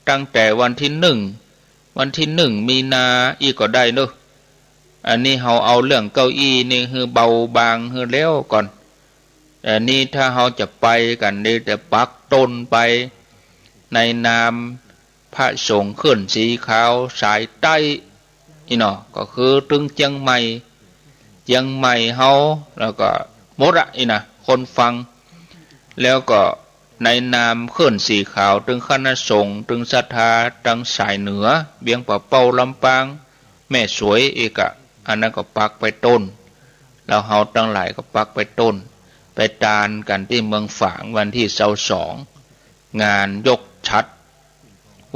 ตั้งแต่วันที่หนึ่ง วันที่หนึ่งมีนาอี้ก็ได้เน่อ อันนี้เฮาเอาเรื่องเก้าอี้นี่หื้อเบาบางหื้อแล้วก่อน อันนี้ถ้าเฮาจะไปกั๋นนี่จะปักต้นไป ในนามพระสงฆ์เขื่อนสีขาวสายใต้ อี้เนาะ ก็คือตึงเจียงใหม่ เจียงใหม่เฮา แล้วก็หมดอะ อี้นะ คนฟัง แล้วก็ในนามเขื่อนสีขาว ตึงคณะสงฆ์ ตึงศรัทธา ตังสายเหนือ เวียงป่าเป้า ลำปาง แม่สวย อี้กะ อันนั้นก็ปักไปต้น แล้วเฮาตังหลายก็ปักไปต้น ไปตานกั๋นตี้เมืองฝางวันที่ซาวสอง งานยกฉัตร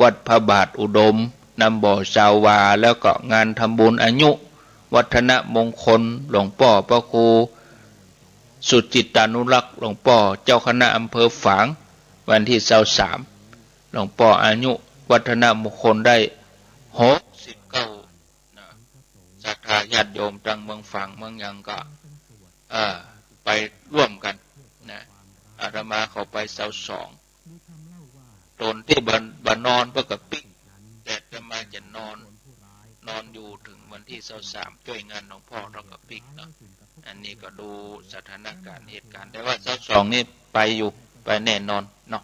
วัดพระบาทอุดม น้ำบ่อซาวา แล้วก็งานทำบุญอายุวัฒนมงคลหลวงป้อพระครูสุจิตตานุรักษ์ หลวงป้อเจ้าคณะอำเภอฝาง วันที่ซาวสาม หลวงป้ออายุวัฒนมงคลได้หกสิบเก้า นะ ศรัทธาญาติโยมตังเมืองฝางเมืองหยังก็ เออ ไปร่วมกั๋นนะ อาตมาเขาไปซาวสอง ต๋นตี้บ่ บ่นอนเปิ้นก็ปิ๊ก แต่อาตมาจะนอน นอนอยู่เถิงวันที่ซาวสาม จ้วยงานหลวงป้อเปิ้นก็ปิ๊กเนาะ อันนี้ก็ดูสถานการณ์เหตุการณ์ แต่ว่าซาวสองนี่ไปอยู่ ไปแน่นอนเนาะ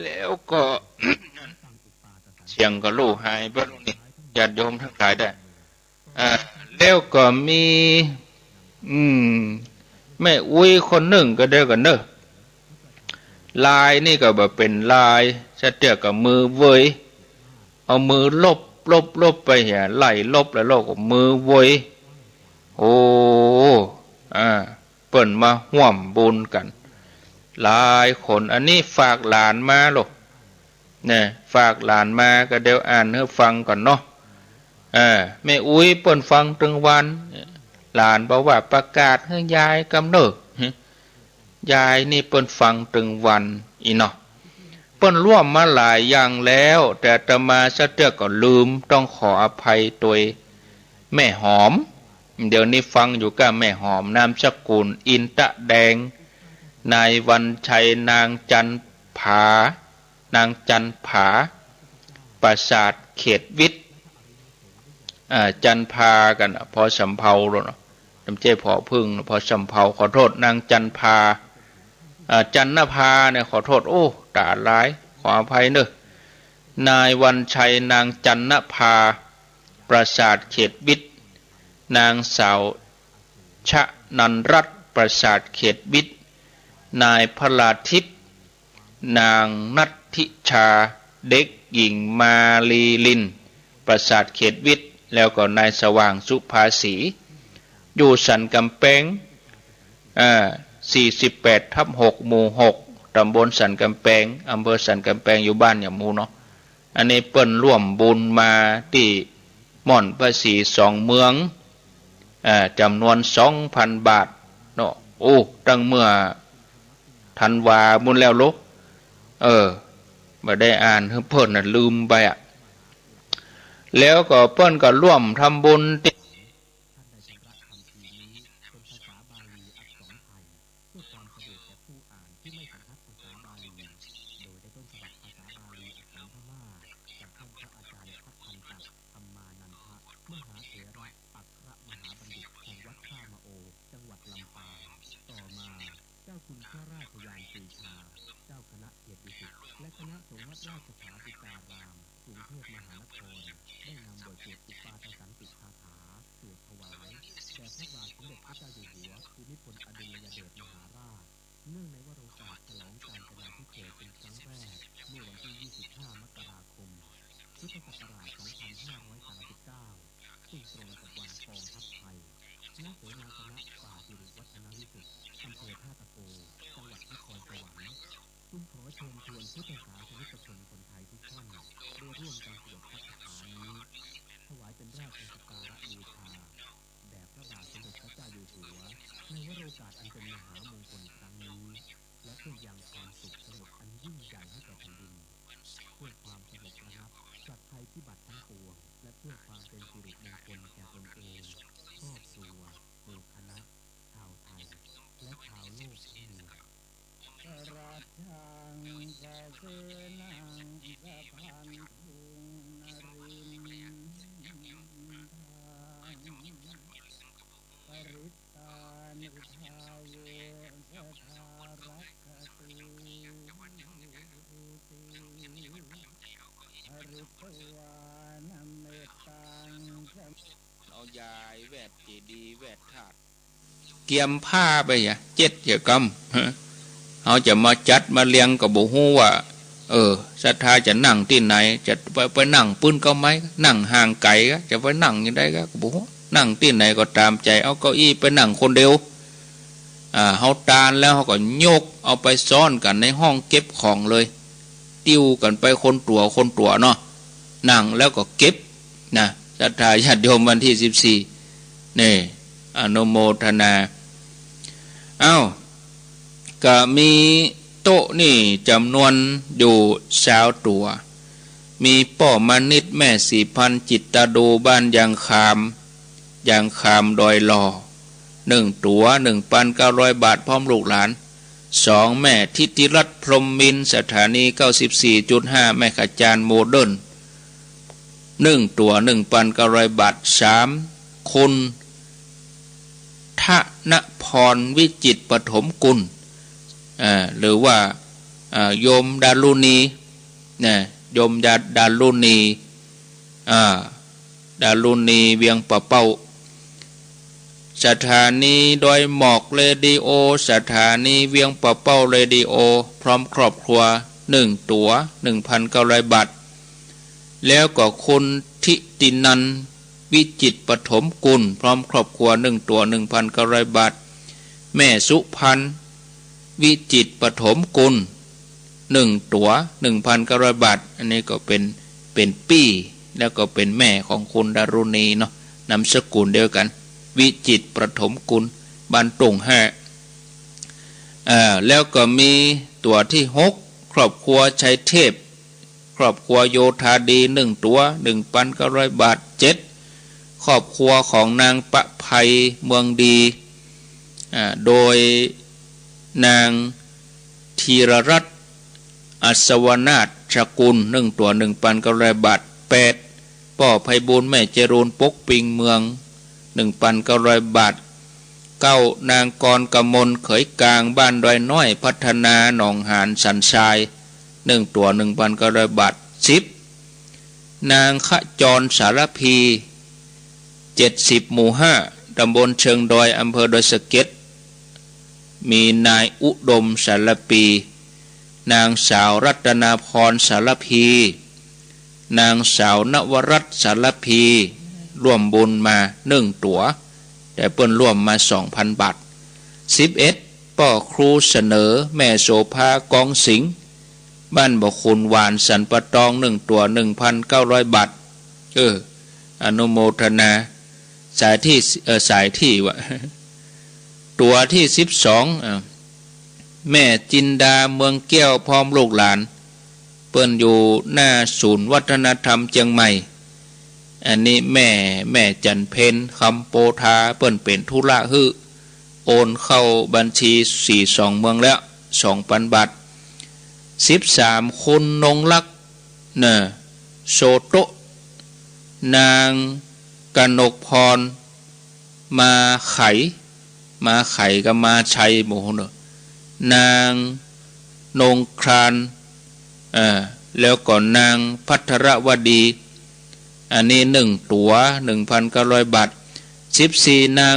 แล้วก็ เสียงก็ลู่หายไปแล้วนี่ ญาติโยมตังหลายได้ อ่า แล้วก็มี อืม แม่อุ๊ยคนนึ่งก็เดียวกั๋นเน่อ ลายนี่ก็บ่เป๋นลาย สะเตื้อก็มือเวย เอามือลบ ลบ ลบไปเหีย ไล่ลบแล้วลบก็มือเวย โอ้ อ่า เปิ้นมาฮ่วมบุญกั๋น หลายคน อันนี้ฝากหลานมาลูก เนี่ย ฝากหลานมาก็เดี๋ยวอ่านหื้อฟังก่อนเนาะ เออ แม่อุ๊ยเปิ้นฟังตึงวัน หลานบอกว่าประกาศหื้อยายกำเนิด ยายนี่เปิ้นฟังตึงวัน อี้เนาะ เปิ้นร่วมมาหลายอย่างแล้ว แต่อาตมาสะเตื้อก็ลืม ต้องขออภัยตวย แม่หอม เดี๋ยวนี้ฟังอยู่กับแม่หอม นามสกุลอินตะแดง นายวันชัย นางจันผา นางจันผา ปราสาทเขตวิทย์ อ่า จันผากั๋นน่ะ พอสำเภาโลดเนาะ บ่ใจ้ผอผึ้ง พอสำเภา ขอโทษ นางจันผา อ่า จันนภาเนี่ย ขอโทษ โอ้ ต๋าหลาย ขออภัยเน่อ นายวันชัย นางจันนภา ปราสาทเขตวิทย์ นางสาวชนันรัตน์ ปราสาทเขตวิทย์ นายพลาทิพย์ นางนัทธิชา เด็กหญิงมาลีลิน ปราสาทเขตวิทย์ แล้วก็นายสว่างสุภาสี อยู่สันก๋ำแปง อ่า สี่สิบแปดทับหก หมู่หก ตำบลสันก๋ำแปง อำเภอสันก๋ำแปง อยู่บ้านหยังบ่ฮู้เนาะ อันนี้เปิ้นร่วมบุญมาตี้ม่อนพระศรีสองเมือง อ่า จ๋ำนวนสองพันบาทเนาะ โอ้ ตั้งเมื่อธันวาปู้นแล้วลูก เออ บ่ได้อ่านหื้อเปิ้นน่ะ ลืมไปอะ แล้วก็เปิ้นก็ร่วมทำบุญตี้ ท่านได้ชำระคำพีร์นี้เป็นภาษาบาลีอักษรไทย เพื่อความสะดวกแก่ผู้อ่านที่ไม่สันทัดภาษาบาลี โดยได้ต้นฉบับภาษาบาลีอักษรพม่าจากท่านพระอาจารย์ทัพพันตะ ธรรมานันทะ มหาเถระอัครมหาบัณฑิต แห่งวัดท่ามะโอ จังหวัดลำปาง ต่อมา เจ้าคุณพระราชยานปรีชา เจ้าคณะเขตดุสิต และคณะสงฆ์วัดราชภาสิตาราม กรุงเทพมหานคร ได้นำบทสวดอุปาทสันติคาถา สวดถวายแด่พระบาทสมเด็จพระเจ้าอยู่หัวภูมิพลอดุลยเดชมหาราช เนื่องในวโรกาสฉลองกาญจนาภิเษกเป็นครั้งแรก เมื่อวันที่ ยี่สิบห้า มกราคม พุทธศักราช สองพันห้าร้อยสามสิบเก้า ซึ่งตรงกับวันกองทัพไทย ณ เสนาสนะป่าสิริวัฒนวิสุทธิ์ อำเภอท่าตะโก จังหวัดนครสวรรค์ จึงขอเชิญชวนพุทธศาสนิกชนคนไทยทุกท่าน ได้ร่วมกันสวดพัฒคาถานี้ ถวายเป็นราชสักการะบูชา แด่พระบาทสมเด็จพระเจ้าอยู่หัว ในวโรกาสอันเป็นมหามงคลครั้งนี้ และเพื่อยังความสุขสงบอันยิ่งใหญ่ให้แก่แผ่นดิน เพื่อความสงบระงับจากภัยพิบัติทั้งปวง และเพื่อความเป็นสิริมงคลแก่ตนเอง ครอบครัว หมู่คณะ ชาวไทย และชาวโลกทั้งมวล สรัทธัง สเสนัง สพันธุง นรินทา ปริตตานิ ทาโย สัทธา รักขตู ติ ปริตตวานะ เมตตัง ส เอายายแวดเจดีย์แวดธาตุ เกียมผ้าไปอะ เจ็ดเจียกำ เฮาจะมาจัดมาเรียงก็บ่ฮู้ว่า เออ ศรัทธาจะนั่งตี้ไหน จะไป ไปนั่งปื้นเก๊าไหม นั่งห่างไก๋ก็ จะไปนั่งจะใดก็ ก็บ่ฮู้ นั่งตี้ไหนก็ต๋ามใจ๋ เอาเก้าอี้ไปนั่งคนเดียว อ่า เฮาตานแล้วเฮาก็ยกเอาไปซ้อนกั๋นในห้องเก็บของเลย ติ้วกั๋นไปคนตั๋วคนตั๋วเนาะ นั่งแล้วก็เก็บนะ ศรัทธาญาติโยมวันตี้ สิบสี่ นี่ อนุโมทนา เอ้า ก็มีโต๊ะนี่จ๋ำนวนอยู่ซาวตั๋ว มีป้อมานิตย์ แม่ศรีพันธ์ จิตตาดู บ้านยางคาม ยางคามดอยหล่อ นึ่งตั๋ว นึ่งปันเก้าร้อยบาท พร้อมลูกหลาน สอง แม่ทิติรัตน์ พรหมมินทร์ สถานี เก้าสิบสี่จุดห้า แม่ขจารย์โมเดิร์น นึ่งตั๋ว นึ่งปันเก้าร้อยบาท สาม คุณธนพร วิจิตรปฐมกุล อ่า หรือว่า อ่า โยมดารุณี นะ โยมดา ดารุณี อ่า ดารุณี เวียงป่าเป้า สถานีดอยหมอกเรดิโอ สถานีเวียงป่าเป้าเรดิโอ พร้อมครอบครัว นึ่งตั๋ว นึ่งปันเก้าร้อยบาท แล้วก็คุณทิตินันท์ วิจิตรปฐมกุล พร้อมครอบครัว นึ่งตั๋ว นึ่งปันเก้าร้อยบาท แม่สุพันธ์ วิจิตรปฐมกุล นึ่งตั๋ว นึ่งปันเก้าร้อยบาท อันนี้ก็เป๋น เป๋นปี้ แล้วก็เป๋นแม่ของคุณดารุณีเนาะ นามสกุลเดียวกั๋น วิจิตรปฐมกุล บ้านตุ่งห้า เอ่อ แล้วก็มีตั๋วตี้หก ครอบครัวชัยเทพ ครอบครัวโยธาดี นึ่งตั๋ว นึ่งปันเก้าร้อยบาท เจ็ด ครอบครัวของนางประไพ เมืองดี อ่า โดยนางธีรรัตน์ อัศวนาถกุล นึ่งตั๋ว นึ่งปันเก้าร้อยบาท แปด ป้อไพบูลย์ แม่จรูน ปกปิงเมือง นึ่งปันเก้าร้อยบาท เก้า นางกรกมล เขยกลาง บ้านดอยน้อยพัฒนา หนองหานสันทราย นึ่งตั๋ว นึ่งปันเก้าร้อยบาท สิบ นางขจร สารภี เจ็ดสิบ หมู่ห้า ตำบลเชิงดอย อำเภอดอยสะเก็ด มีนายอุดม สารภี นางสาวรัตนาพร สารภี นางสาวนวรัตน์ สารภี ร่วมบุญมานึ่งตั๋ว แต่เปิ้นร่วมมาสองปันบาท สิบเอ็ด ป้อครูเสนอ แม่โสภา กองสิงห์ บ้านบ่อขุนหวาน สันป่าตอง นึ่งตั๋ว นึ่งปันเก้าร้อยบาท เออ อนุโมทนา สายตี้ เอ่อ สายตี้วะ ตั๋วตี้สิบสอง อ่ะ แม่จินดา เมืองแก้ว พร้อมลูกหลาน เปิ้นอยู่หน้าศูนย์วัฒนธรรมเจียงใหม่ อันนี้แม่ แม่จันเพ็ญ คำโปธา เปิ้นเป๋นธุระหื้อ โอนเข้าบัญชีสี่สองเมืองแล้ว สองปันบาท สิบสาม คุณนงรัก เน่อ โซโตะ นางกนกพร มาไข มาไขกับมาชัย บ่ฮู้เน่อ นางนงคราน เอ่อ แล้วก็นางภัทรวดี อันนี้นึ่งตั๋ว นึ่งปันเก้าร้อยบาท สิบสี่ นาง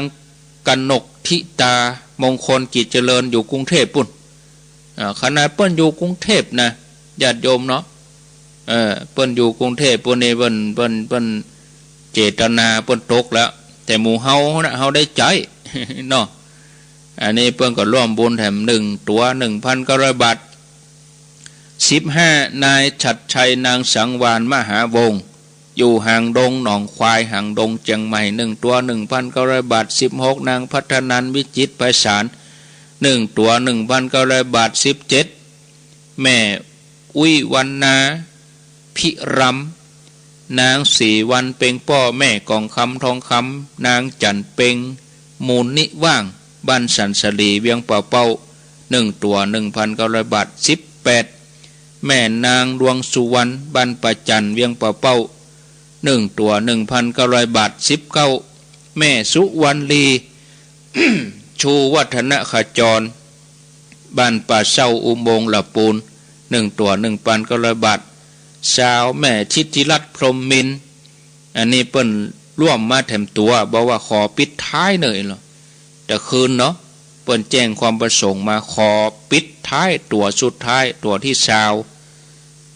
กนกธิตา มงคลกิจเจริญ อยู่กรุงเทพฯปู้น อ่า ขนาดเปิ้นอยู่กรุงเทพฯนะ ญาติโยมเนาะ เออ เปิ้นอยู่กรุงเทพฯ เปิ้นนี่เปิ้น เปิ้น เปิ้นเจตนาเปิ้นตกแล้ว แต่หมู่เฮานะ เฮาได้ใจ๊ เนาะ อันนี้เปิ้นก็ร่วมบุญแถมหนึ่งตั๋ว หนึ่งพันเก้าร้อยบาท สิบห้า นายฉัตรชัย นางสังวาลย์ มหาวงศ์ อยู่หางดงหนองควาย หางดง เจียงใหม่ หนึ่งตั๋ว หนึ่งพันเก้าร้อยบาท สิบหก นางพัฒนันท์ วิจิตรไพศาล หนึ่งตั๋ว หนึ่งพันเก้าร้อยบาท สิบเจ็ด แม่อุ๊ยวรรณา พิรำ นางศรีวรรณเพ็งป้อ แม่กองคำทองคำ นางจันทร์เพ็ง มูลนิว่าง บ้านสันสาลี เวียงป่าเป้า หนึ่งตั๋ว หนึ่งพันเก้าร้อยบาท สิบแปด แม่นางดวงสุวรรณ บ้านป่าจันทร์ เวียงป่าเป้า หนึ่งตั๋ว หนึ่งพันเก้าร้อยบาท สิบเก้า แม่สุวรรณลี ชูวัฒนขจร บ้านป่าเซ้า อุโมงค์ละปูน หนึ่งตั๋ว หนึ่งพันเก้าร้อยบาท ซาว แม่ทิติรัตน์ พรหมมินทร์ อันนี้เปิ้นร่วมมาแถมตั๋ว บอกว่าขอปิดท้ายหน่อยเหรอ แต่คืนเนาะ เปิ้นแจ้งความประสงค์มา ขอปิดท้ายตั๋วสุดท้าย ตั๋วที่ซาว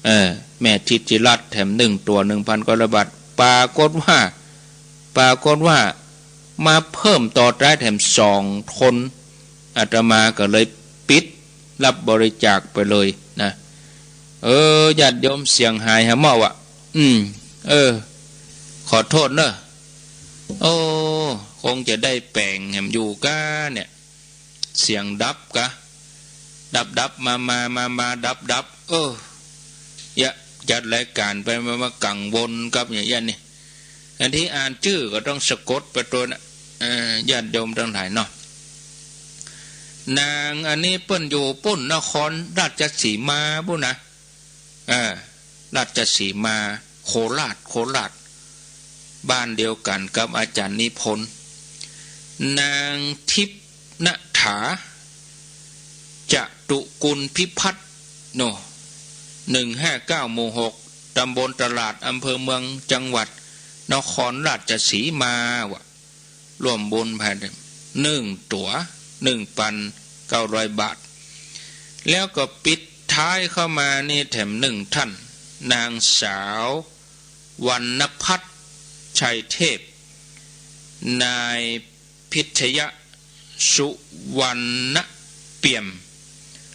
เออ แม่ทิติรัตน์แถมหนึ่งตั๋ว หนึ่งพันเก้าร้อยบาท ปรากฏว่า ปรากฏว่า มาเพิ่มต่อได้แถมสองคน อาตมาก็เลยปิดรับบริจาคไปเลยนะ เออ ญาติโยม เสียงหายหาเมาะอะ อืม เออ ขอโทษเนอะ โอ้ คงจะได้แป๋งแหมอยู่ก้าเนี่ย เสียงดับกะ ดับดับมามามามาดับดับ เออ อย่าจัดรายการไปมามากังวลกับอย่างเงี้ยนี่ อันที่อ่านจื้อก็ต้องสะกดไปตัวน่ะ เอ่อ ญาติโยมตังหลายเนาะ นางอันนี้เปิ้นอยู่ปุ้นนครราชสีมาปุ้นนะ อ่า ราชสีมา โคราช โคราช บ้านเดียวกั๋นกับอาจ๋ารย์นิพนธ์ นางทิพย์ณฐา จตุกุลพิพัฒน์ โน่ หนึ่งห้าเก้า หมู่หก ตำบลตลาด อำเภอเมือง จังหวัดนครราชสีมา ว่ะ ร่วมบุญไปหนึ่งตั๋ว หนึ่งพันเก้าร้อยบาท แล้วก็ปิดท้ายเข้ามานี่แถมหนึ่งท่าน นางสาว วรรณพัฒน์ ชัยเทพ นายพิชยะ สุวรรณเปี่ยม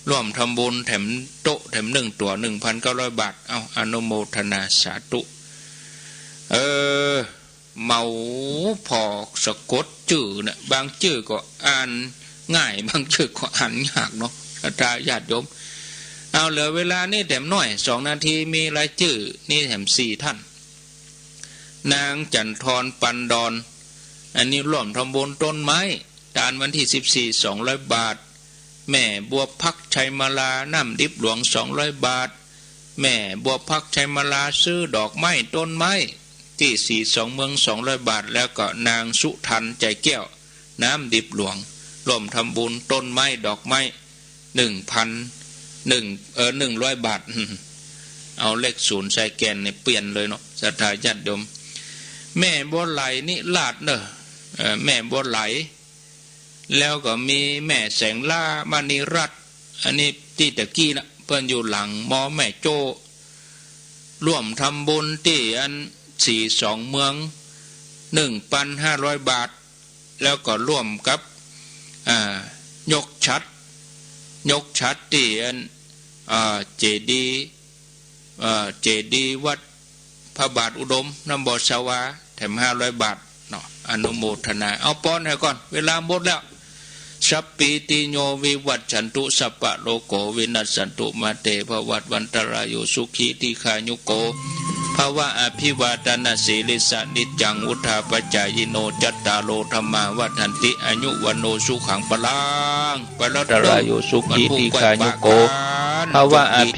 ร่วมทำบุญแถมโต๊ะแถมหนึ่งตั๋ว หนึ่งพันเก้าร้อยบาท เอ้า อนุโมทนาสาธุ เออ เมาพอสะกดจื้อน่ะ บางจื้อก็อ่านง่าย บางจื้อก็อ่านยากเนาะ ศรัทธาญาติโยม เอา เหลือเวลานี่แถมหน้อย สองนาที มีรายจื้อนี่แถมสี่ท่าน นางจันทร ปันดอน อันนี้ร่วมทำบุญต้นไม้ ตานวันที่สิบสี่ สองร้อยบาท แม่บัวพัก ชัยมาลา น้ำดิบหลวง สองร้อยบาท แม่บัวพัก ชัยมาลา ซื้อดอกไม้ต้นไม้ ตี้ศรีสองเมือง สองร้อยบาท แล้วก็นางสุทัน ใจแก้ว น้ำดิบหลวง ร่วมทำบุญต้นไม้ดอกไม้ หนึ่งพัน หนึ่ง เอ่อ หนึ่งร้อยบาท เอาเลขศูนย์ใส่แก่นเนี่ยเปลี่ยนเลยเนาะ ศรัทธาญาติโยม แม่บัวไหล นิราชเนอะ เอ่อ แม่บัวไหล แล้วก็มีแม่แสงล่า มณีรัตน์ อันนี้ตี้ตะกี้นะ เปิ้นอยู่หลังมอแม่โจ้ ร่วมทำบุญตี้อันศรีสองเมือง หนึ่งพันห้าร้อยบาท แล้วก็ร่วมกับ อ่า ยกฉัตร ยกฉัตรตี้อัน อ่า เจดีย์ อ่า เจดีย์วัดพระบาทอุดม น้ำบ่อสวา แถมห้าร้อยบาทเนาะ อนุโมทนา เอาปอนให้ก่อน เวลาหมดแล้ว สัพพีติโยวิวัชชันตุ สัพพะโรโควินัสสันตุ มาเตภวัตวันตรายุ สุขีทีฆายุโกภวะ อภิวาทนสีลิสสะ นิจจังวุฑฒาปจายิโน จัตตาโรธัมมาวัฑฒันติ อายุวัณโณสุขังพลัง ไปแล้วเด้อ ตรายุ สุขีทีฆายุโกภวะ อภิ